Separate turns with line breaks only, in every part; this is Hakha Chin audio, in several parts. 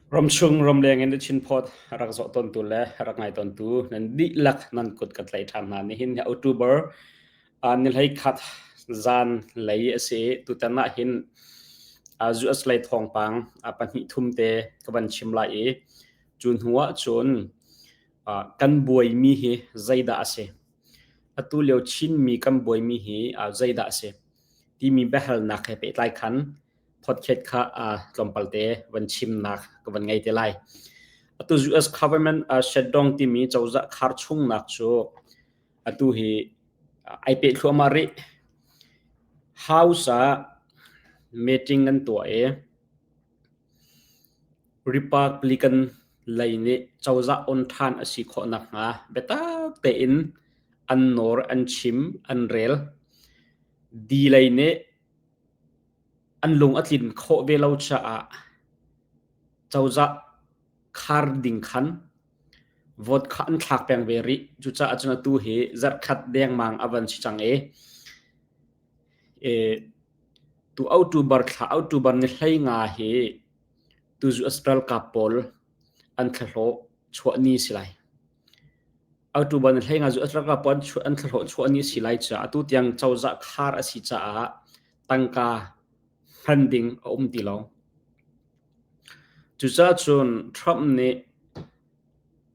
Ramchung ramleng in Chinphawt rak zawh tawntu le rak ngai tawntu nan dihlak nan kut ka tlaih ṭhan hna. Nihin hi October ni 11 zan lei a si. Tutan ah hin US lei thawngpang pahnih thum te ka van chim lai i cu hnu ah cun kan buaimi hi zeidah a si? Atu lio Chinmi kan buaimi hi zeidah a si? Timi biahalnak he pehtlai khan podcast kha tlawmpal te van chimnak ka van ngei te lai. Atu US government shutdown timi cozah khar chungnak cu atu hi ai peh thluahmah rih. House ah meeting an tuah i Republican lei nih cozah on ṭhan a si khawh nakhnga biatak tein an nawr, an chim, an rel. D lei nih An lung a tlin khawh ve lo caah cozah khar ding khan vote kha an thlak peng ve rih. Cucaah cun atu hi zarhkhat dengmang a van si cang i tu October thla October ni 15 hi tu US ralkap pawl an thlahlawh chuah ni si lai. October ni 15 cu US ralkap pawl an thlahlawh chuah ni si lai caah atu tiang cozah khar a si caah tangka hman ding a um ti lo. Cucaah cun Trump nih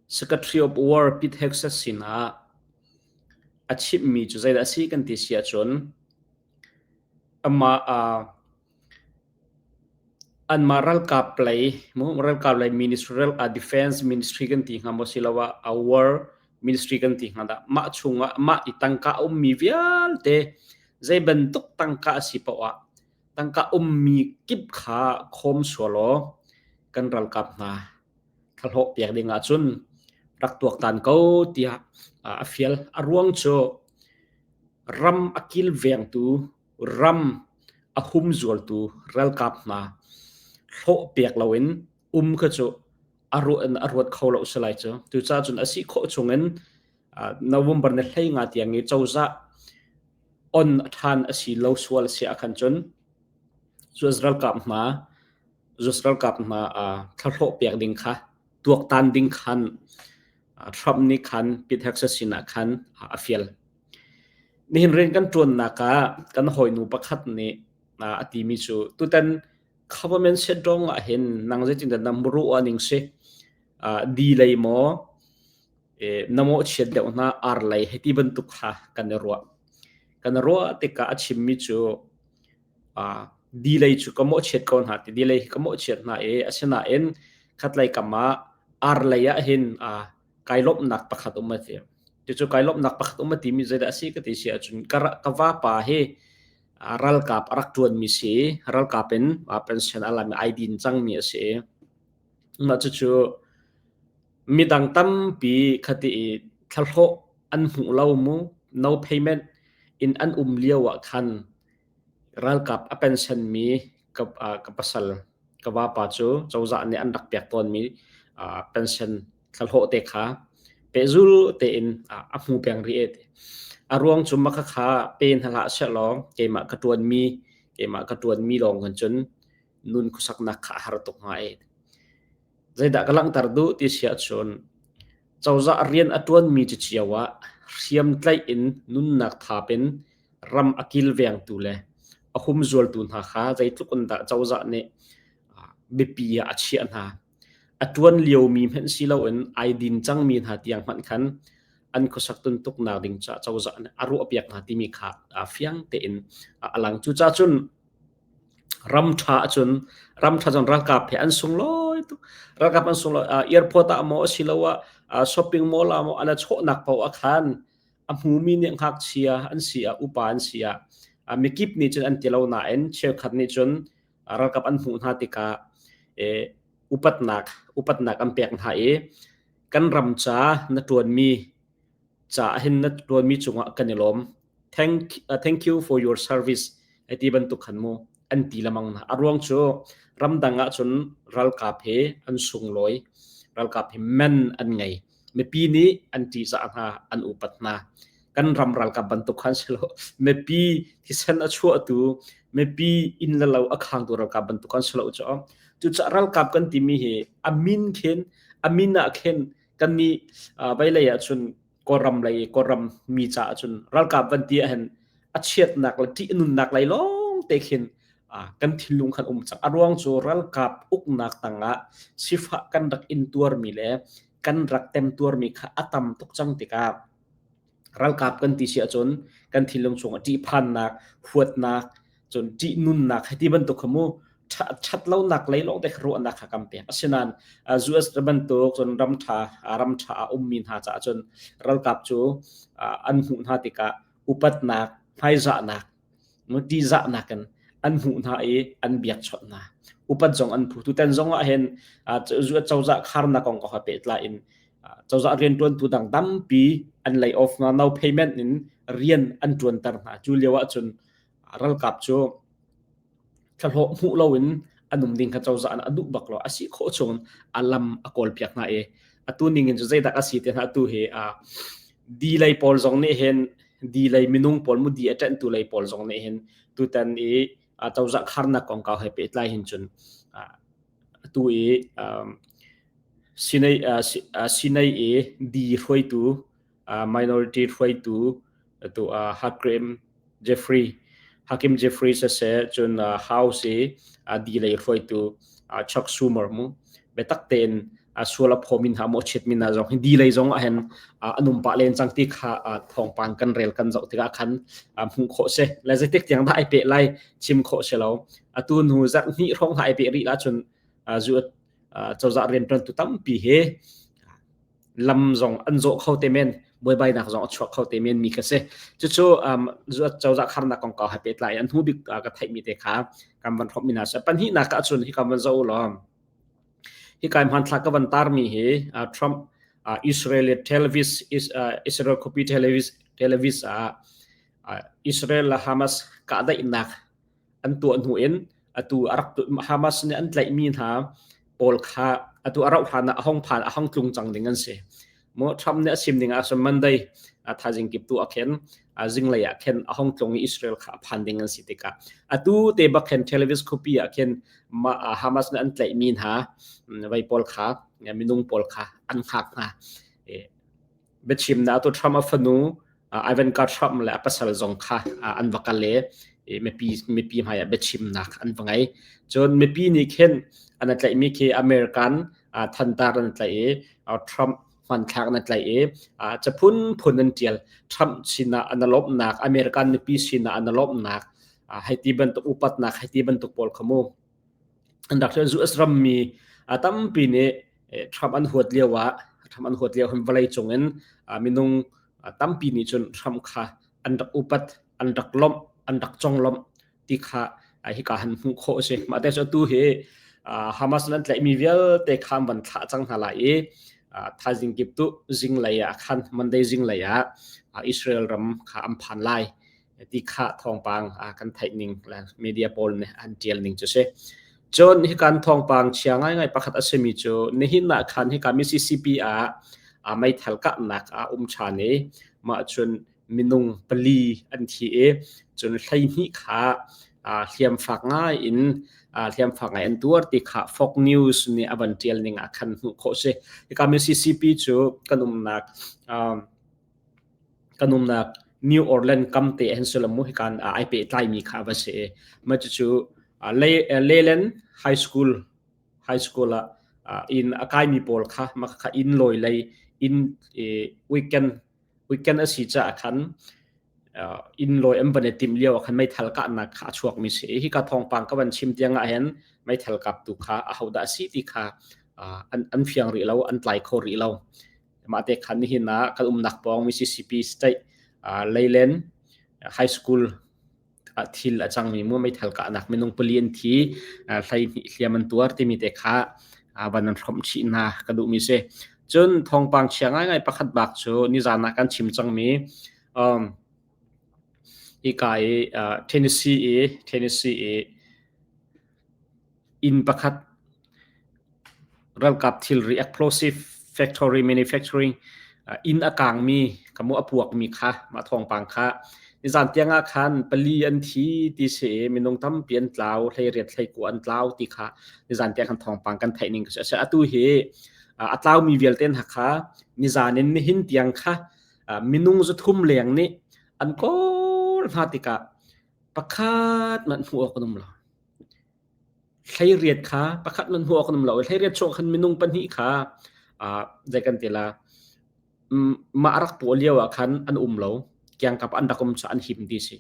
Secretary of War Pete Hegseth sinah a chimhmi cu zeidah a si kan ti si ahcun amah anmah ralkap lei ralkap lei ministry defense ministry kan ti hnga maw siloah war ministry kan ti hnga dah mah chungah mah i tangka a ummi vialte zei bantuk tangka a si paoh ah tangka ummi kip kha khawm sual law kan ralkap hna thlahlawh piak ding ahcun rak tuaktan ko tiah a fial. A ruang cu ram a kilvengtu ram a humzualtu ralkap hna hlawh pek loin um kha cu a ruah in a ruat kho lo si lai cu. Tucaah cun a si khawh chungin November ni 15 tiang i cozah on ṭhan a si lo sual si ahkhan cun US ralkap hna US ralkap hna thlahlawh pek ding kha tuaktan ding khan Trump nih khan Pete Hegseth sinah khan a fial. Nihin rian kan ṭuannak ah kan hawinu pakhat nih a timi cu tutan government shutdown ah hin nang zeitindah na muru ah ning si di lei maw na mawhchiat deuh hna ar lei hei ti bantuk kha kan i ruah. Kan i ruah tikah a chimmi cu di lei cu ka mawhchiat ko hna ti di lei hi ka mawhchiat hna i asinain khatlei kam ah ar lei ah hin kai lawmhnak pakhat um a ti. Cucu kai lawmhnak pakhat um a timi zeidah a si ka ti si ahcun ka vapa hi ralkap a rak ṭuanmi si ralkap in pension a lami ai din cangmi a si i mah cucu midang tampi khati i thlahlawh an hmuh lo mu no payment in an um lio ah khan ralkap a pension mi ka, ka pasal ka vapa cu cozah nih an rak pek tawnmi pension thlahlawh te kha pehzul tein a hmu peng rih e a ruang cu maka kha pe hna hlah sehlaw keimah ka ṭuanmi keimah ka ṭuanmi lawng kan cun nun khuasaknak kha a har tuk hnga e zeidah ka langhter duh ti si ahcun cozah rian a ṭuanmi cu cio ah hriamtlaih in nunnak thap in ram a kilvengtu le a humzualtu hna kha zeitluk in dah cozah nih biapi ah a chiah hna. A ṭuan liomi hmanh si loin ai din cangmi hna tiang hmanh khan an khuasak tuntuknak ding caah cozah nih a ruahpiak hna timi kha fiang tein a lang. Cucaah cun ram ṭha ahcun ram ṭha cun ralkap he an sunglawi tuk. Ralkap an sunglawi airport ah maw asiloah shopping mall ah maw an a chawhnak paoh ah khan a hmumi nih ngakchia an si ah upa an si ah mikip nih cun an ti lo nain cheukhat nih cun ralkap an hmuh hna tikah upatnak upatnak an pek hna i kan ram ca na ṭuanmi ca hin na ṭuanmi cungah kan i lawm thank you for your service ai ti bantuk khan mu an ti lamang hna a ruang cu ramdang ah cun ralkap he an sunglawi ralkap hi men an ngei mipi nih an ṭihzah hna an upat hna kan ram ralkap bantuk khan si lo mipi thisen a chuahtu mipi inn le lo a khangtu ralkap bantuk khan si lo cu. Cucaah ralkap kan timi hi a min khin a min ah khin kan nih veilei ah cun Kawlram lei Kawlram mi caah cun ralkap van ti ahhin a chiatnak le ṭih a nunnak lei lawng te khin kan thinlung khan um cang. A ruang cu ralkap uknak tangah sifah kan rak intuarmi le kan rak temtuarmi kha a tam tuk cang tikah ralkap kan ti si ahcun kan thinlung chungah ṭihphannak, huatnak, cun ṭihnunnak hei ti bantuk kha mu ṭhat lonak lei lawng te kha ruahnak kha kan pek. Asinain US bantuk cun ram ṭha ram ṭha a ummi hna caah cun ralkap cu an hmuh hna tikah upatnak, hmaizahnak, ṭihzahnak in an hmuh hna i an biakchawnh hna. Upat zong an phu. Tutan zong ah hin US cozah kharnak kong ka pehtlai in cozah rianṭuantu dang tampi an lay off hna, no payment in rian an ṭuanter hna. Cu lio ahcun ralkap cu thlahlawh hmuh loin an um ding kha cozah nih a duh bak lo. A si khawh chung a lam a kawlpiak hna i atu ning in cu zeidah a si ti hna atu hi di lei pawl zong nih hin di lei minung pawl mu di a ṭenhtu lei pawl zong nih hin tutan i cozah kharnak kongkau he pehtlai hin cun atu i sinai i di hruaitu minority hruaitu atu Hakim Jeffrey Hakim Jeffrey siseh cun House i di lei hruaitu Chuck Schumer mu biatak tein sual a phawmi hna mawhchiat mi hna zong hi di lei zong ah hin an um pah len cang ti kha thawngpang kan rel kan zoh tikah khan hmuh khawh si le zeitik tiang dah ai peh lai chim khawh si lo atu hnu zarh hnih hrawng hna ai peh rih la cun zu cozah rianṭuantu tampi hi lam zong an zawh kho te men buaibainak zong a chuak kho te men mi ka si cucu cozah kharnak kongkau he pehtlai an hnu bik ka theihmi te kha kan van hrawmh mi hna si pahnihnak ah cun hi kan van zoh law hi kai hmanthlak ka van tarmi hi Trump Israel Tel Aviv Israel khuapi Tel Aviv Tel Aviv ah Israel le Hamas kahdaihnak an tuah hnu in atu a rak Hamas nih an tlaihmi hna pawl kha atu a rauh hlan ah a hong phan a hong tlung cang ding an si. Mu Trump nih a sim ning ah cun Monday a thaizing kip tu a khen zinglei ah khen a hong tlung i Israel kha a phan ding an si tikah atu te bak khen Tel Aviv khuapi ah khin Hamas nih an tlaihmi hna vei pawl kha minung pawl kha an hngak hna. Biachimnak tu Trump a fanu Ivanka Trump le a pasal zong kha an va kal i mipi mipi hmaiah biachimnak an va ngei. Cun mipi nih khin an tlaihmi khi American thantar an tlaih i Trump hmanthlak an tlaih i ca phunphun an ṭial. Trump sinah an lawmhnak, American mipi sinah an lawmhnak, hei ti bantuk upatnak, hei ti bantuk pawl kha mu. An rak US rammi tampi nih Trump an huat lio ah Trump an huat lio hin vawlei cung in minung tampi nih cun Trump kha an rak upat, an rak lawmh, an rak conglawmh ti kha hika han hmuh khawh a si. Mah te cu atu hi Hamas an tlaihmi vialte kha an van thlah cang hna lai i thaizing kip tu zinglei ah khan Monday zinglei ah Israel ram kha an phan lai. Ti kha thawngpang kan theih ning le media pawl nih an tial ning cu si. Cun hikan thawngpang chia ngaingai pakhat a simi cu nihin ah khan hika Mississippi ah meithal kahnak a um ṭhan i mah cun minung pali an thi i cun 12 kha hliam fak ngai in hliam fak ngai an tuar ti kha Fox News nih a van ṭial ning ah khan hmuh khawh si. Hika Mississippi cu kan umnak kan umnak New Orleans kam te hin sullam mu hikan ai pehtlaimi kha va si i mah cucu Leland High School High School ah inn a kaimi pawl kha mah kha inn lawi lei inn weekend weekend a si caah khan inn lawi an van i timh lio ah khan meithal kahnak kha a chuakmi si i hika thawngpang ka van chim tiang ah hin meithal kaptu kha ahodah a si ti kha an fiang rih lo an tlai kho rih lo. Mah te khan nihin ah kan umnak pawng Mississippi State Leyland High School ah thil a cangmi mu meithal kahnak minung pali an thi 12 hliam an tuar timi te kha van an hrawmh chih hna ka duhmi si. Cun thawngpang chia ngaingai pakhat bak cu nizan ah kan chim cangmi um, hika i Tennessee i Tennessee i Inn pakhat ralkap thilri explosive factory manufacturing inn a kaangmi kamu a puakmi kha mah thawngpang kha Nizan tiang ah khan pali an thi ti si i minung tampi an tlau, 18 21 an tlau ti kha nizan tiang khan thawngpang kan theih ning a si. Atu hi a tlaumi vialte hna kha nizan in nihin tiang kha minung 300 leng nih an kawl hna tikah pakhat hmanh hmuh awk an um lo. 18 kha pakhat hmanh hmuh awk an um lo i 18 chung khan minung pahnih kha zei kan ti la mah rak tuah lio ah khan an um lo kiangkap an rak um cu an him ti si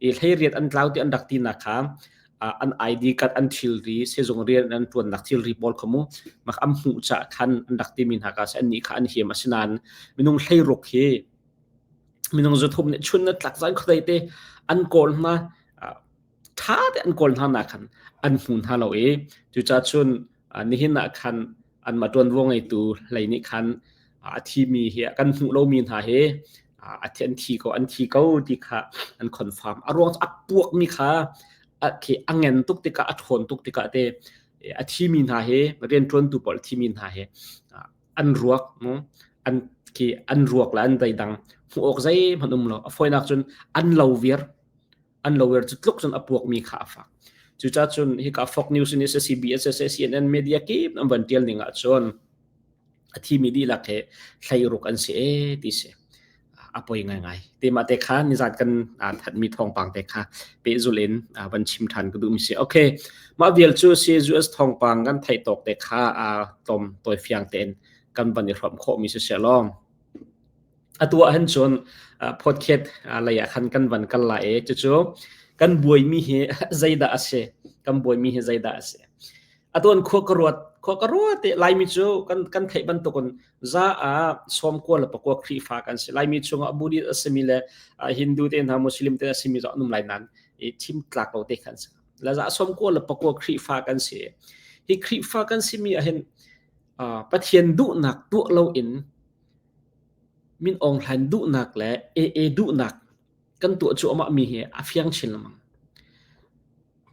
i 18 an tlau ti an rak tinak kha an ID card an thilri sezung rian an tuannak thilri pawl kha mu mak an hmuh ca khan an rak timi hna ka si an nih kha an him asinain minung 16 hi minung 300 nih chun na tlak zan khodei te an kawl hna ṭha te an kawl hna nak khan an hmu hna lo i cucaah cun nihin ah khan anmah ṭuanvo ngeitu hlei nih khan a thimi hi kan hmuh lomi hna hi a thi an thi ko an thi ko ti kha an confirm. A ruang a puakmi kha a khi a ngen tuk tikah a ṭhawn tuk tikah te a thimi hna hi rianṭuantu pawl thimi hna hi an ruak an khi an ruak le an deidang hmuh awk zeihmanh um lo. A fawinak cun an lo viar an lower cu tluk cun a puakmi kha a fak. Cucaah cun hika Fox News in CBS CNN media kip an van tial ning ahcun a thimi dihlak he 16 an si e ti si. A poi ngaingai. Te mah te kha nizat kan thatmi thawngpang te kha pehzul in van chim than ka duhmi si. Okay. Mah vial cu si US thawngpang kan theih tawk te kha tlawm tawi fiang tein kan van i hrawm khawhmi si seh law. Atu ah hin cun podcast lei ah khan kan van kal lai i cucu kan buaimi hi zeidah a si? Kan buaimi hi zeidah a si? Atu an khua ka ruat, khua ka ruat i Laimi cu kan kan theih bantukin za ah 90 le pakua Khrihfa kan si. Laimi chungah Buddhist a simi le Hindu te hna, Muslim te a simi zong an um lai nain i thim tlak lo te khan si. La za 90 le pakua Khrihfa kan si. Hi Khrihfa kan simi ah hin Pathian duhnak tuah loin Min Aung Hlaing duhnak le AA duhnak kan tuah cuahmah mi hi a fiang chin lengmang.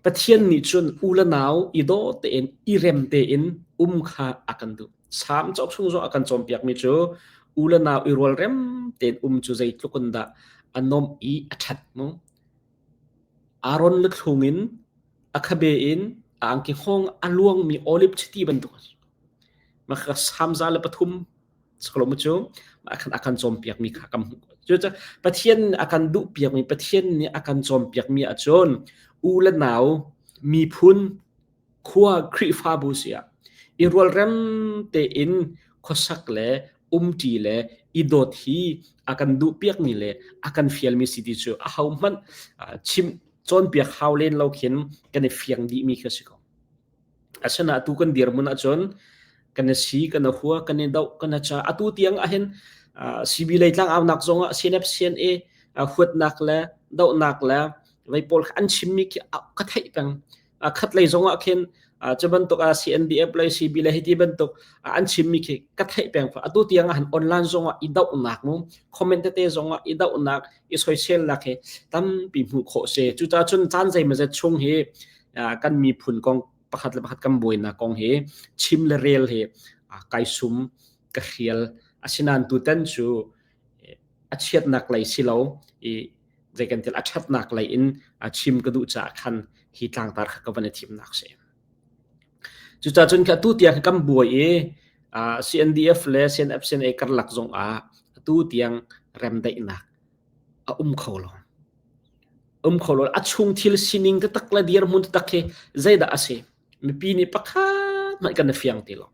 Pathian nih cun u le nau i daw tein i rem tein um kha a kan duh. Salm cauk chung zong a kan cawnpiakmi cu u le nau i rualrem tein um cu zeitluk in dah a nuamh i a ṭhat mu. Aaron luthlung in a khabe in a angki hngawng a luangmi olive chiti bantuk a si. Mah kha Salm 103 Saklo cu a kan a kan cawnpiakmi kha kan hmuh. Cucaah Pathian a kan duhpiakmi Pathian nih a kan cawnpiakmi ahcun u le nau miphun khua Khrihfabu si ah i rualrem tein khuasak le umṭi le i dawt hi a kan duhpiakmi le a kan fialmi si ti cu ahohmanh chim cawnpiak hau len lo khin kan i fiang dihmi khi a si ko. Asinain atu kan dirhmun ahcun kan i si, kan i hua, kan i doh, kan i ca. Atu tiang ahhin CB lei tlangaunak zongah CNF CNA huatnak le dohnak le vei pawl kha an chimmi khi ka theih peng. Khat lei zongah khin cu bantuk CNDF lei CB lei hiti bantuk an chimmi khi ka theih peng. Atu tiang ahhin online zongah i dohnak mu, comment tete zongah i dohnak, i soiselnak hi tampi hmuh khawh si. Cucaah cun caan zeimawzat chung hi kan miphun kong pakhat le pakhat kan buainak kong hi chim le rel hi kai sum ka hrial asinain tutan cu a chiatnak lei si lo i zei kan til a ṭhatnak lei in chim ka duh caah khan hi tlangtar kha ka van i thimnak si. Cucaah cun kha atu tiang kan buai i CNDF le CNF CNA karlak zong ah atu tiang remdaihnak a um kho lo. Um kho lo. A chung thil sining taktak le dirhmun taktak hi zeidah a si? Mipi nih pakhat hmanh kan i fiang ti lo.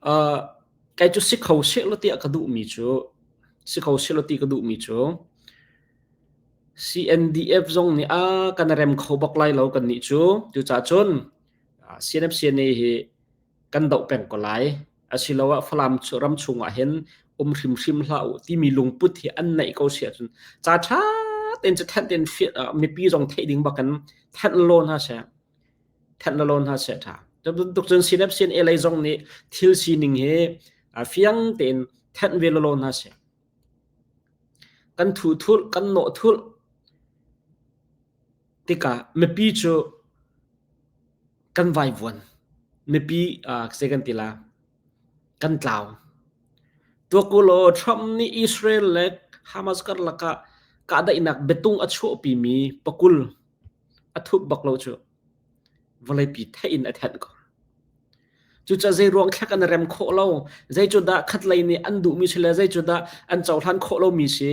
Uh, kai cu si kho seh law tiah ka duhmi cu si kho seh law ti ka duhmi cu CNDF zong nih a kan rem kho bak lai lo kan nih cu cucaah cun CNF CNA hi kan doh peng ko lai asiloah Falam ram chungah hin um hrimhrim hlah u timi lungput hi an neih ko si ahcun ca ṭha tein cu thanh tein mipi zong theih ding bakin thanh law hna seh thanh law hna seh ṭha tuk cun CNF CNA lei zong nih thil sining hi fiang tein thanh ve law hna seh kan thu thulh kan nawh thulh tikah mipi cu kan vaivuan mipi uh, zei kan ti la kan tlau. Tuak ulaw Trump nih Israel le Hamas karlak ah kahdaihnak biatung a chuahpimi pakul a thup bak lo cu vawleipi theih in a thenh ko. Cucaah zeiruang thlek an rem khawh lo, zei cu dah khatlei nih an duhmi si le zei cu dah an cohlan khawh lomi si,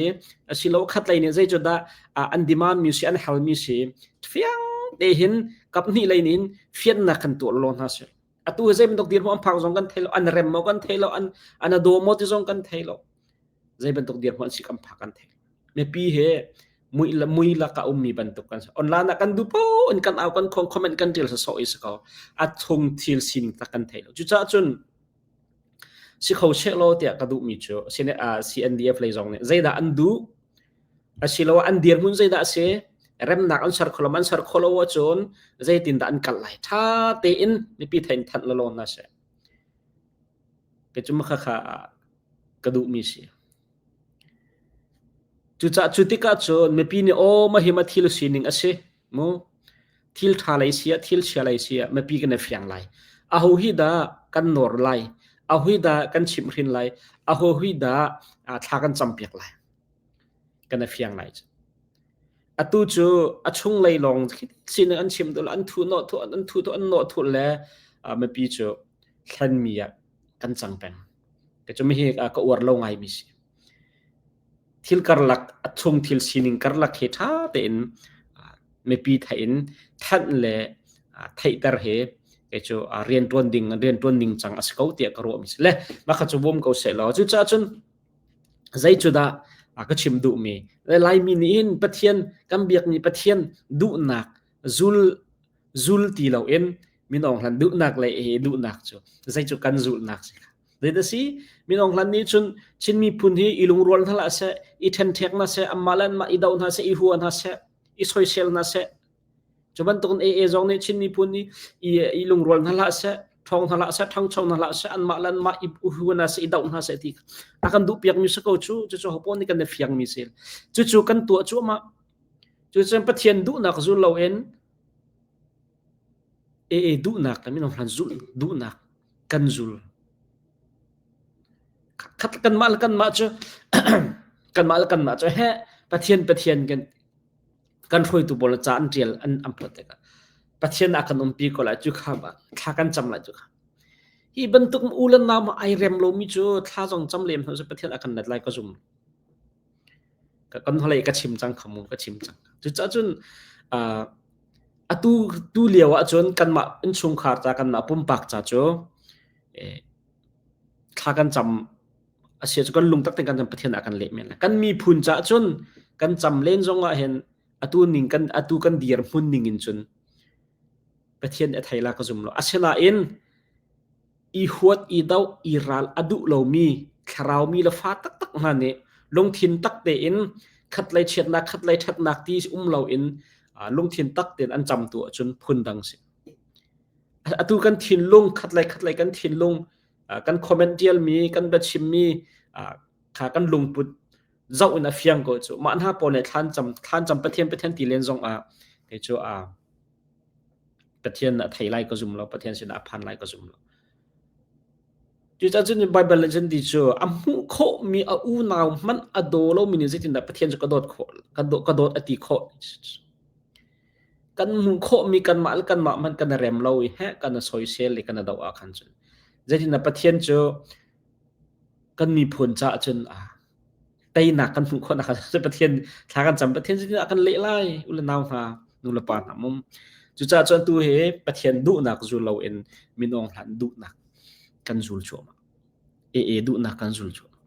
asilo khatlei nih zei cu dah an demand mi si, an halmi si, fiang te hin kaphnih lei nih fiannak kan tuah lo hna sih. Atu hi zei bantuk dirhmun an phak zong kan thei lo, an rem maw kan thei lo, an an a daw maw ti zong kan thei lo. Zei bantuk dirhmun an si kan phak kan thei lo. Mipi he mui mui lak ah ummi bantuk kan si. Online ah kan duh paoh in kan au kan khong comment kan tial sawsawh i si ko. A chung thil sining tak kan thei lo. Cucaah cun si kho seh law tiah ka duhmi cu CNDF lei zong nih zeidah an duh asiloah an dirhmun zeidah a si remnak an ser kho lo an ser kho lo ahcun zeitindah an kal lai ṭha tein mipi thein thanh lalaw hna seh kei cu makha kha ka duhmi si Cucaah cu tikah cun mipi nih aw mah hi ma thil sining a si mu thil ṭha lei si ah thil chia lei si ah mipi kan i fiang lai. Aho hi dah kan nawr lai, aho hi dah kan chimhhrin lai, aho hi dah thla kan campiak lai. Kan i fiang lai. Atu cu a chunglei lawng sining an chim duh an thu nawh thu an thu an nawh thu le mipi cu thlenmi ah kan cang peng. Kei cu mihi ka uar lo ngaimi si. Thil karlak, a chung thil sining karlak hi ṭha tein mipi theih in thanh le theihter hi kei cu rianṭuan ding rianṭuan ning cang a si ko tiah ka ruahmi si. Le mah kha cu bawm ko seh law cucaah cun zei cu dah ka chim duhmi Laimi nih hin Pathian kan biakmi Pathian duhnak zul zul ti loin minung hlan duhnak le hi duhnak cu zei cu kan zulhnak si kha zei si minung hlan nih cun Chin miphun hi i lungrual hna hlah seh i ṭhenṭhek hna seh anmah le anmah i doh hna seh i hua hna seh i soisel hna seh cu bantukin AA zong nih Chin miphun hi i, i lungrual hna hlah seh ṭhawng hna hlah seh ṭhangcho hna hlah seh anmah le anmah i hua hna seh i doh hna seh ti a kan duh piakmi si ko cu cucu hopaoh nih kan i fiangmi si cucu kan tuah cuahmah cucun Pathian duhnak zul loin AA duhnak le minung hlan zulh duhnak kan zul. Khat kanmah le kanmah cu kanmah le kanmah cu he Pathian Pathian kan kan hruaitu pawl ca an ṭial an an phot tikah Pathian a kan umpi ko lai cu kha thla kan cam lai cu kha. Hi bantuk u le nau ma ai rem lomi cu thla zong cam lem hna Pathian a kan let lai ka zum. Ka kan holei ka chim cang kha mu ka chim cang. Cucaah cun uh, atu tu lio ahcun kanmah innchungkhar ca kanmah pumpak ca cu eh, thla kan cam a si cu kan lung tak tein kan cam Pathian ah kan leh men lai. Kan miphun ca cun kan cam len zong ah hin atu ning kan atu kan dir hmun ning in cun Pathian a thei la ka zum lo. Asinain i huat, i doh, i ral a duh lomi thlaraumi le fa taktak hna nih lungthin tak tein khatlei chiatnak khatlei ṭhatnak ti um loin lungthin tak tein an cam tu ahcun phundang si. Atu kan thinlung khatlei khatlei kan thinlung kan comment ṭialmi kan biachimmi kha kan lungput zoh in a fiang ko cu mah hna pawl nih thlan cam thlan cam Pathian Pathian ti len zong ah kei cu a Pathian a thei lai ka zum lo Pathian sinah a phan lai ka zum lo Cucaah cun Baibal nih cun ti cu a hmuh khawhmi a unau hmanh a daw lomi nih zeitindah Pathian cu ka dawt khawh ka dawt, ka dawt a ti khawh. Kan hmuh khawhmi kanmah le kanmah hmanh kan i rem lo i heh kan i soisel i kan i doh ah khan cun zeitindah Pathian cu kan miphun caah cun ah teinak kan hmuh khawhnak cu Pathian thla kan cam Pathian zeitindah a kan leh lai u le nau hna nu le pa hna mum cucaah cun tu hi Pathian duhnak zul loin minung hlan duhnak kan zul cuahmah e e duhnak kan zul cuahmah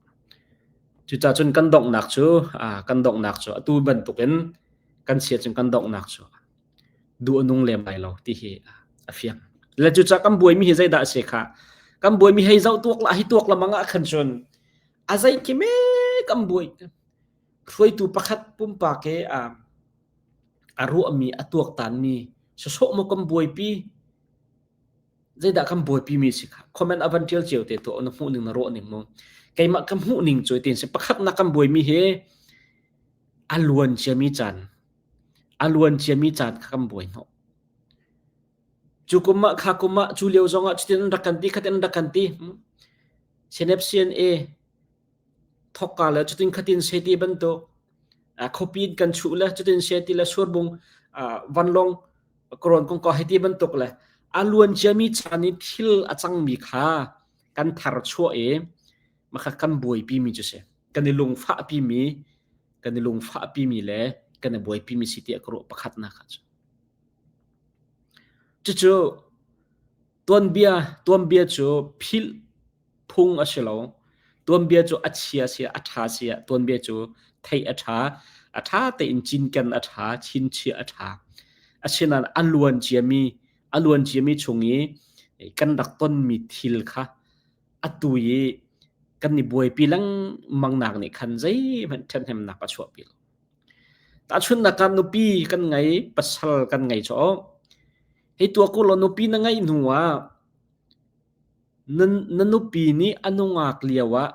cucaah cun kan donghnak cu kan donghnak cu atu bantukin kan sia cun kan donghnak cu duh a nung lem lai lo ti hi a fiang le cucaah kan buaimi hi zeidah a si kha kan buaimi hei zoh tuak la hi tuak lamang ah khan cun A zei khi me kan buai. Hruaitu pakhat pumpak he a a ruahmi, a tuaktanmi sawsawh maw kan buaipi? Zeidah kan buaipi mi si kha? Comment a van ṭial cio te tuah na hmuh ning na ruah ning mu. Keimah ka hmuh ning cu tin si pakhatnak kan buaimi hi a luan ciami caan a luan ciami caan kha kan buai hnawh. Cu kum ah kha kum ah cu lio zong ah cutin an rak kan ti khatin an rak kan ti. CNF CNA. Thokka le cutin khatin se ti bantuk khuapi in kan chuh le cutin se ti le surbung vanlawng karawn kongkau hei ti bantuk le a luan ciami caan i thil a cangmi kha kan thar chuah i makha kan buaipi mi cu si. Kan i lungfahpi mi kan i lungfahpi mi le kan i buaipi mi si tiah ka ruah pakhatnak ah cun. Cucu tuanbia tuanbia cu philh phung a si lo. Tuanbia cu a chia si ah a ṭha si ah tuanbia cu theih a ṭha. A ṭha tein cinken a ṭha, chinchiah a ṭha. Asinain a luan ciami a luan ciami chung i kan rak tonmi thil kha atu i kan i buaipi lengmang nak nih khan zeihmanh ṭhathnemnak a chuahpi lo. Tahchunhnak ah nupi kan ngei, pasal kan ngei cu hei tuah ku law nupi na ngeih hnu ah Na nupi nih a nungak lioah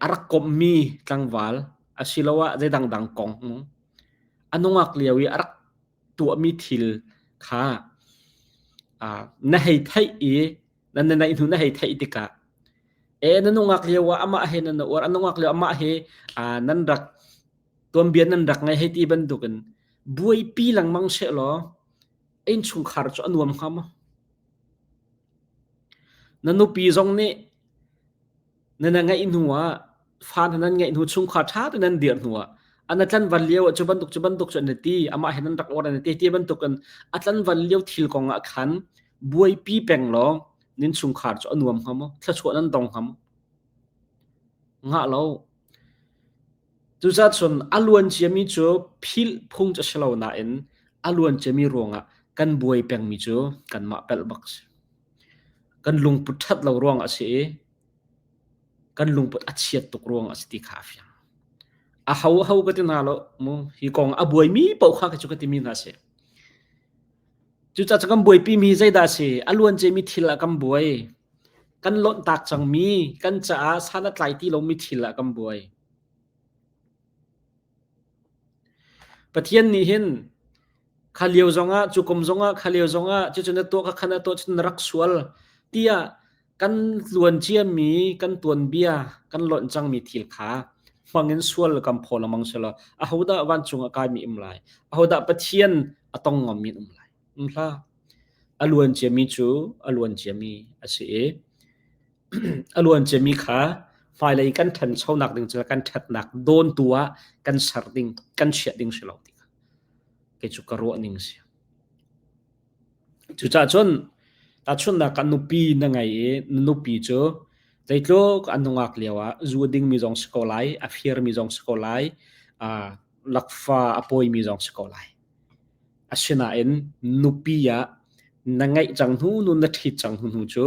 a rak komhmi tlangval asiloah zei dangdang kong a nungak lio i a rak tuahmi thil kha na hei theih i na naih hnu na hei theih tikah e na nungak lio ah amah he nan uar a nungak lio amah he nan rak tuanbia nan rak ngei hei ti bantukin buaipi lengmang sehlaw innchungkhar cu a nuam hnga maw? Na nupi zong nih na na ngeih hnu ah fa hna nan ngeih hnu chungkhar ṭha tein nan dirh hnu ah an a tlanval lio ah cu bantuk cu bantuk cu an ti amah he nan rak uar an ti ti bantuk in a tlanval lio thil kong ah khan buaipi peng law nin chungkhar cu a nuam hnga maw thluachuah nan dong hnga maw ngah lo Cucaah cun a luan ciami cu philh phung cu a si lo nain a luan ciami ruangah kan buai pengmi cu kanmah pelh bak a si. Kan lungput ṭhat lo ruangah a si i kan lungput a chiat tuk ruangah a si ti kha a fiang. A ho ho ka ti hna lo mu hi kong a buaimi paoh kha cu ka timi hna a si. Cucaah cun kan buaipimi zeidah a si? A luan ciami thil ah kan buai. Kan lonhtak cangmi, kan caah san a tlai ti lomi thil ah kan buai. Pathian nih hin kha lio zongah, cu kum zongah, kha lio zongah, cucu na tuah, kha na tuah, cun na rak sual tiah kan luan ciami, kan tuanbia, kan lonh cangmi thil kha hmang in sual kan phaw lengmang selaw ahodah vancung a kaimi um lai? Ahodah Pathian a tong ngammi um lai? Um hlah. A luan ciami cu a luan ciami a si i a luan ciami kha hmailei kan ṭhanchonak ding cu kan ṭhatnak dawntu ah kan ser ding, kan chiah ding si lo ti kha kei cu ka ruah ning a si. Cucaah cun tahchunhnak ah nupi na ngei i na nupi cu zeitluk a nungak lio ah zu a dingmi zong si ko lai, a firmi zong si ko lai, lakfa a pawimi zong si ko lai. Asinain nupi ah na ngeih cang hnu, nu na ṭhit cang hnu hnu cu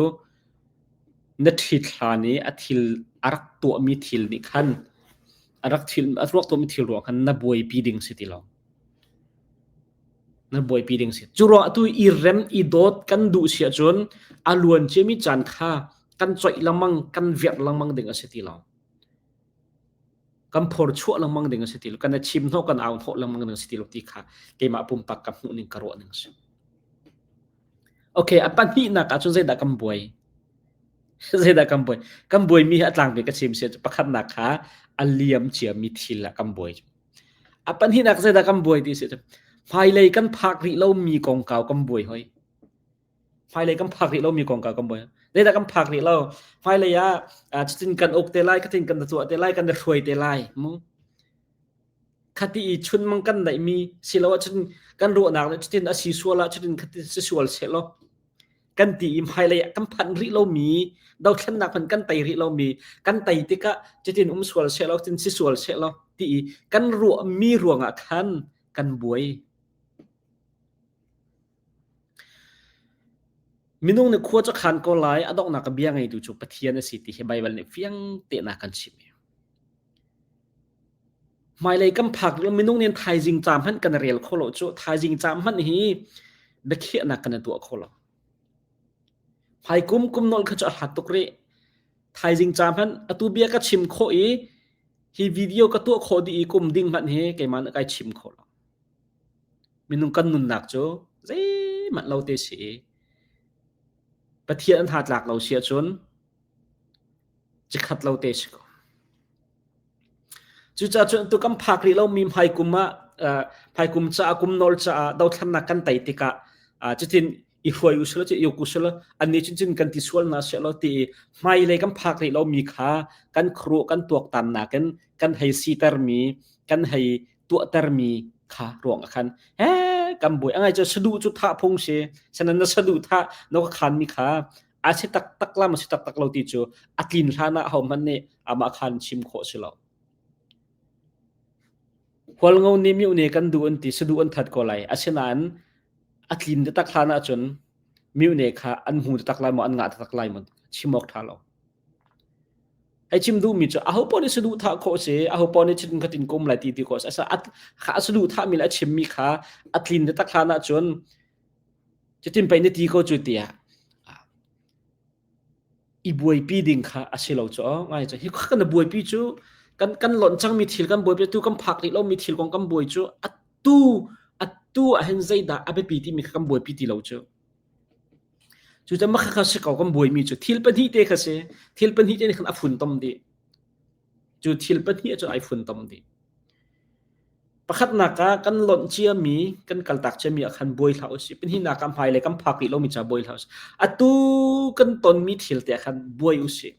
na ṭhit hlan i a thil a rak tuahmi thil nih khan a rak thil a rak tuahmi thil ruang khan na buaipi ding si ti lo. Na buaipi ding si. Cu ruang atu i rem i dawt kan duh si ahcun a luan ciami caan kha kan coih lengmang kan virh lengmang ding a si ti lo. Kan phor chuah lengmang ding a si ti lo. Kan i chim hnawh kan au hnawh lengmang ding a si ti lo ti kha keimah pumpak ka hmuh ning ka ruah ning a si. Okay, a pahnihnak ahcun zeidah kan buai? Zeidah kan buai? Kan buaimi hi a tlangpi ka chim si pakhatnak kha a liam ciami thil ah kan buai. A pahnihnak zeidah kan buai ti si hmailei kan phak rih lomi kongkau kan buai hoi. Hmailei kan phak rih lomi kongkau kan buai. Zeidah kan phak rih lo? Hmailei ah cutin kan uk te lai, khatin kan tuah te lai, kan hruai te lai. Mu. Khati i chunmang kan neihmi silo ahcun kan ruahnak nih cutin a si sual ah cutin khati si sual sehlaw kan ti i hmailei ah kan phanh rih lomi dothlennak hmanh kan tei rih lomi kan tei tikah cutin um sual sehlaw cutin si sual sehlaw ti i kan ruahmi ruangah khan kan buai. Minung nih khua cu khan ko lai a donghnak a bia ngeitu cu Pathian a si ti hi Baibal nih fiang tein a kan chimh. Hmailei kan phak minung nih thaizing ca hmanh kan rel kho lo cu thaizing ca hmanh hi biakhiahnak kan i tuah kho lo. Hmaikum kum nolh kha cu a hlat tuk rih. Thaizing ca hmanh atu bia ka chim khawh i hi video ka tuah khawh dih i kum ding hmanh hi keimah nih kai chim kho lo. Minung kan nunnak cu zeihmanh lo te si i Pathian an ha tlak lo si ahcun cikhat lo te si ko. Cucaah cun tu kan phak rih lomi hmaikum ah hmaikum caah kum nawl caah dothlannak kan tei tikah cutin i hruai u sila cu i uk u sila annih cun cun kan ti sual hna sehlaw ti i hmailei kan phak rih lomi kha kan khuaruah kan tuaktan nakin kan hei sitermi kan hei tuahtermi kha ruang ah khan he kan buai angai cu saduh cu thah phung si sanan na saduh thah na ka khan mi kha a si taktak la ma si taktak lo ti cu a tlin hlan ah hohmanh nih amah khan chim khawh si lo Hualngo nih mihne kan duh an ti saduh an that ko lai asinain a tlin taktak hlan ahcun mihne kha an hmu taktak lai maw an ngah taktak lai maw chim awk ṭha lo. Hei chim duhmi cu aho paoh nih saduh thah khawh si aho paoh nih chitin khatin kum lai ti ti khawh si a saduh thahmi le a chimmi kha a tlin taktak hlan ahcun cutin pei na ti ko cu tiah i buaipi ding kha a si lo cu ngai cu hi kan buaipi cu kan kan lonh cangmi thil kan buaipi tu kan phak rih lomi thil kong kan buai cu atu atu ahhin zeidah a biapi timi kha kan buaipi ti lo cu cu cu mah kha si ko kan buaimi cu thil pahnih te kha si thil pahnih te nih khan a funtom dih cu thil pahnih cu ai funtom dih Pakhatnak ah kan lonh ciami, kan kaltak ciami ah khan buai hlah usih. Pahnihnak ah hmailei kan phak rih lomi ca buai hlah usih. Atu kan tonmi thil te ah khan buai usih.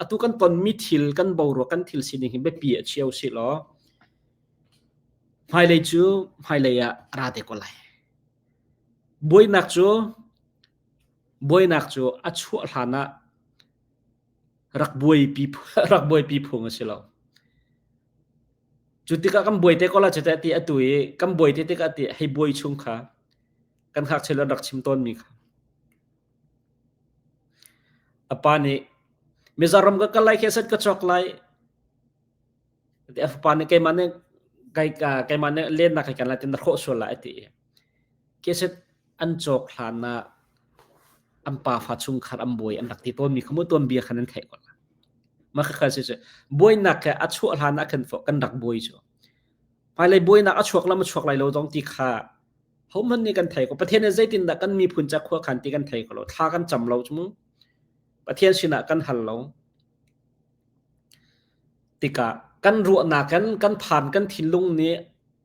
Atu kan tonmi thil, kan boruak, kan thil sining hi biapi ah chia usih law hmailei cu hmailei ah a ra te ko lai. Buainak cu buainak cu a chuah hlan ah rak buaipi rak buaipi phung a si lo. Cu tikah kan buai te ko la cu teh ti atu i kan buai te tikah ti hei buai chung kha kan ngakchia an rak chim tawnmi kha. A pa nih Mizoram ka kal lai khi set ka cawk lai. A fapa nih keimah nih keimah nih lennak kai kan lai ti na hrawh sual lai a ti. Keset an cawk hlan ah an pafa chungkhar an buai an rak ti tawnmi kha mu tuanbia khan an theih ko la. Mah kha si cu buainak kha a chuah hlan ah khan kan rak buai cu. Hmailei buainak a chuak lam a chuak lai lo zong ti kha hohmanh nih kan thei ko. Pathian nih zeitindah kan miphun ca khua khan ti kan thei ko lo. Thla kan cam lo cu mu. Pathian sinah kan hal lo. Tikah kan ruahnak kan kan phan kan thinlung nih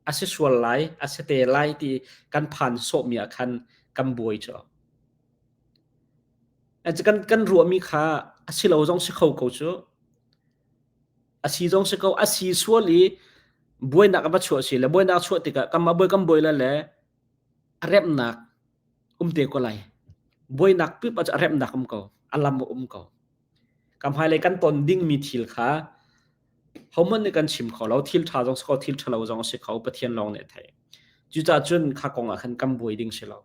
a si sual lai, a si te lai ti kan phan sawhmi ah khan kan buai cu. Kan kan ruahmi kha a si lo zong si kho ko cu. A si zong si ko, a si sual i buainak a va chuah si le buainak chuah tikah kanmah buai kan buai le le a remnak um te ko lai. Buainak pip ah a remnak um ko, a lam a um ko. Kan hmailei kan ton dingmi thil kha hohmanh nih kan chim kho lo. Thil ṭha zong si kho, thil ṭhalo zong a si kho. Pathian lawng nih a theih. Cucaah cun kha kong ah khan kan buai ding si lo.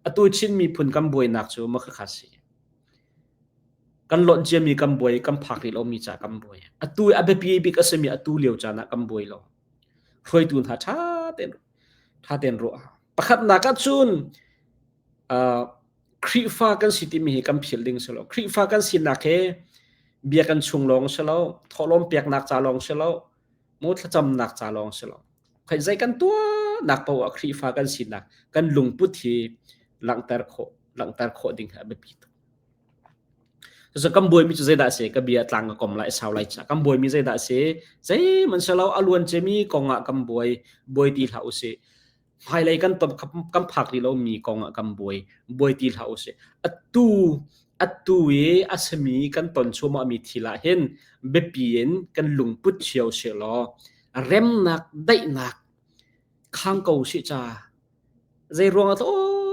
Atu Chin miphun kan buainak cu mah khakha si. Kan lonh ciami kan buai, kan phak rih lomi ca kan buai. Atu a biapi bik a simi atu lio caan ah kan buai lo. Hruaitu hna ṭha tein ṭha tein ruah. Pakhatnak ah cun uh, Khrihfa kan si timi hi kan philh ding si lo. Khrihfa kan sinak hi bia kan chung lawng si lo, thawhlawm peknak ca lawng si lo, mu thlacamnak ca lawng si lo. Khoi zei kan tuahnak paoh ah Khrihfa kan sinak kan lungput hi langhter khawh langhter khawh ding hi a biapi tuk. Cucu kan buaimi cu zeidah a si? Ka bia tlang ka kom lai sau lai ca. Kan buaimi zeidah a si? Zeihmanh si lo a luan ciami kong ah kan buai buai ti hlah usih. Hmailei kan ton kan phak rih lomi kong ah kan buai buai ti hlah usih. Atu atu i a simi kan ton cuahmahmi thil ah hin biapi in kan lungput cio sehlaw remnak daihnak khang ko usih ca. Zei ruang ah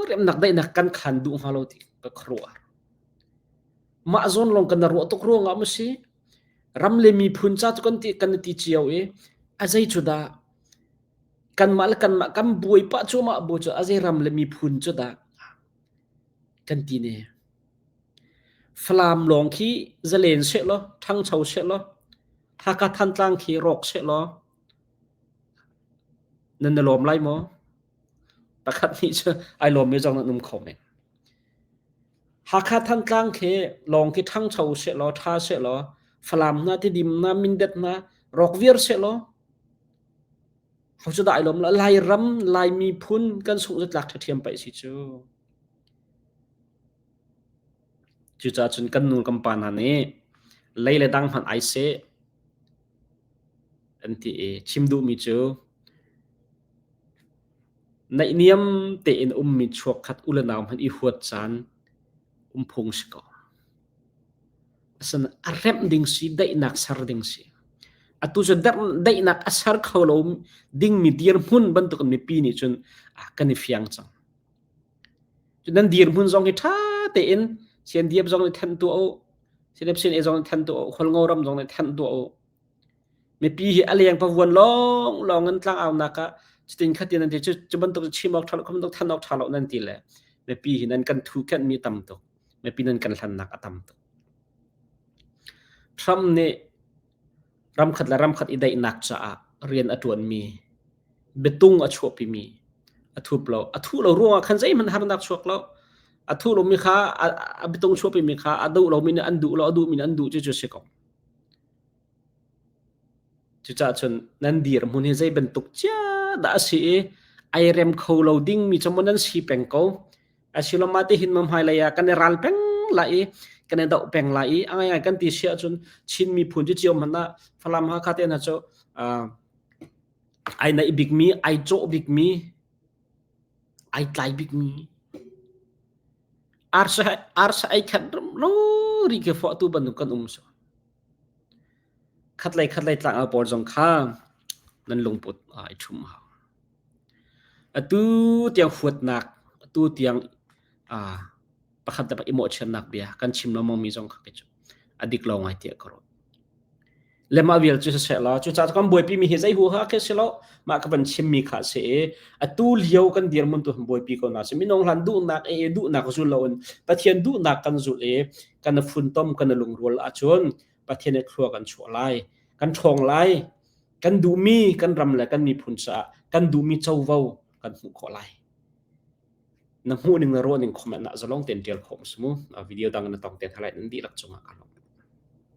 remnak daihnak kan khan duh hnga lo ti ka khuaruah. Mah zawn lawng kan ruah tuk ruangah maw si? Ram le miphun ca cu kan ti kan i ti cio i a zei cu dah kanmah le kanmah kan buai pah cuahmah bu cu a zei ram le miphun cu dah kan ti ne. Falam lawng khi zalen sehlaw, ṭhangcho sehlaw, Hakha Thantlang khi rawk sehlaw, nan i lawm lai maw? Pakhat nih cu ai lawmmi zong nan um kho men. Hakha Thantlang khi lawng khi ṭhangcho sehlaw, ṭha sehlaw, Falam hna, Tidim hna, Mindat hna rawk viar sehlaw, Ho cu dah ai lawm lo? Lairam, Lai miphun kan sungh zatlak ṭhiamṭhiam paih si cu. Cucaah cun kan nu kan pa hna nih lei le dang hmanh ai seh. An ti i chim duhmi cu naihniam tein ummi chuakkhat u le nau hmanh i huat caan um phung si ko. Asinain a remh ding si, daihnak ser ding si. Atu cu daihnak a ser kho lo dingmi dirhmun bantukin mipi nih cun kan i fiang cang. Nan dirhmun zong hi ṭha tein CNDF zong nih thanh tuah u, CNF CNA zong nih thanh tuah u, Hualngo ram zong nih thanh tuah u. Mipi hi a leng pavuan lawnglawng in tlangaunak ah cutin khatin nan ti cu cu bantuk chim awk ṭha lo, kha bantuk thanh awk ṭha lo nan ti le mipi hi nan kan thuhkhenhmi tam tuk. Mipi nan kan hlannak a tam tuk. Trump nih ramkhat le ramkhat i daihnak caah rian a ṭuanmi, biatung a chuahpimi a thup lo. A thuh lo ruangah khan zeihmanh harnak chuak lo. A thuh lomi kha a biatung chuahpimi kha a duh lomi nih an duh lo, a duhmi nih an duh cu cu si ko. Cucaah cun nan dirhmun hi zei bantuk cia dah a si i ai rem kho lo dingmi cu maw nan si peng ko. Asilomah tihin ma hmailei ah kan i ral peng lai i kan i doh peng lai i a ngaingai kan ti si ahcun Chin miphun cu cio hmanh ah Falam Hakha te hna cu uh, ai naih bikmi, ai cawh bikmi, ai tlai bikmi arsa arsa ai khat ro ri ke fo tu bantuk kan um so. Khatlei khatlei tlangau pawl zong kha nan lungput ai ṭhum hau. Atu tiang huatnak, atu tiang pakhat le pakhat i mawhchiatnak bia kan chim lengmangmi zong kha kei cu a dik lo ngai tiah ka ruah. Le mah vial cu siseh law cucaah kan buaipimi hi zei huaha khi si lo mah ka van chimmi kha a si i atu lio kan dirhmun tu kan buaipi ko na si minung hlan duhnak e duhnak zul loin Pathian duhnak kan zulh i kan funtom kan lungrual ahcun Pathian nih thlua kan chuah lai kan ṭhawng lai kan duhmi kan ram le kan miphun caah kan duhmi covo kan hmuh khawh lai na hmuh ning na ruah ning comment ah zalong tein ṭial khawh mu video dang na tong te hna lai nan dihlak cungah ka lawm.